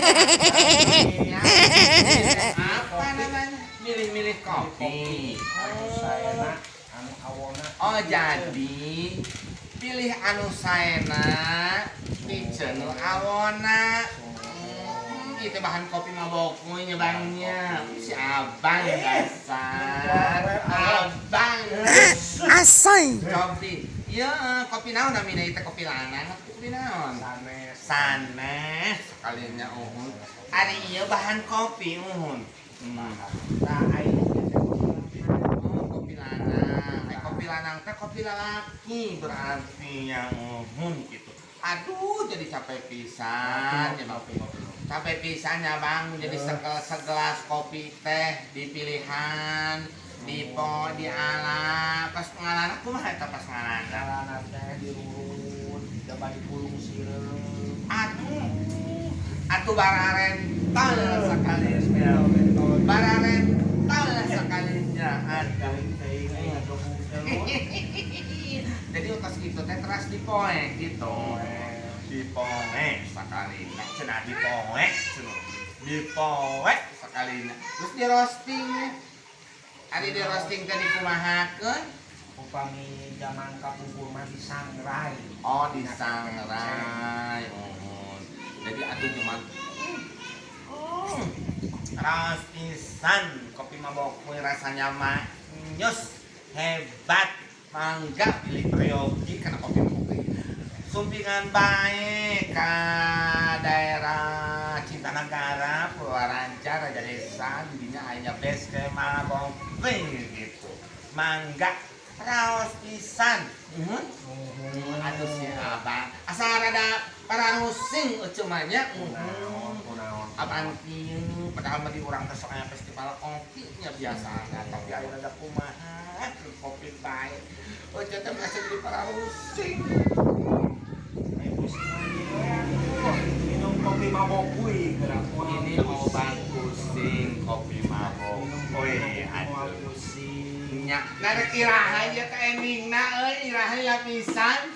Ya, apa namanya? Milih-milih kopi. Anu saena, anu awona. Oh, jadi pilih anu saena, piceun nu awona. Itu bahan kopi mabok nya bangnya. Si abang dasar. Abang. Asai. Kopi. Iya, kopi naon namina itu, kopi lanang atau kopi naon? Sanes. Sanes sekalinya uhun. Ari ieu bahan kopi uhun. Tah, ai teh kopi lanang. Oh, kopi lanang. Eh, kopi lanang teh kopi lalaki berarti yang uhun gitu. Aduh, jadi capek pisan ya, Bang. Capek pisan ya, Bang, jadi segelas kopi teh di pilihan, di po, di ala, pas ngalana kumaha eta pas ngalana? Ngalana teh dirurut, da bari gulung sireum. Aduh, atuh bararental sekalinya. Bararental sekalinya. Aduh. Teuing teuing ai ngagebug teh lur. Jadi utas gitu teh teras dipoe gitu. Dipoe sekali. Nah, cenah dipoe, cenah. Dipoe sekali. Terus di roasting. Ari di roasting teh dikumahakeun? Upami zaman kapungkur mah disangrai. Oh, disangrai. Oh. Jadi atuh cuman raos pisan kopi mabok rasanya maknyus hebat, mangga pilih peryogi karena kopi mabok sumpingan bae ka daerah Cintanegara, Purwaranca, Raja Desa, didinya aya base camp mabok gitu. Mangga, raos pisan. Aduh, si abang asal rada pararusing cumanya. Kunaon kunaon? Apaan kieu, padahal mah di urang teh sok aya festival kopi nya biasa, tapi aya rada kumaha kopi bae. Ece teh merasa jadi pararusing. Ai pusing lagi we atuh. Minum kopi mabok kuy gerak moal Ini pusing. Obat pusing kopi mabok. Minum Weh, kopi moal aduh. Pusing. Nya, nah, rek iraha ieu teh endingna euy, iraha lapisan.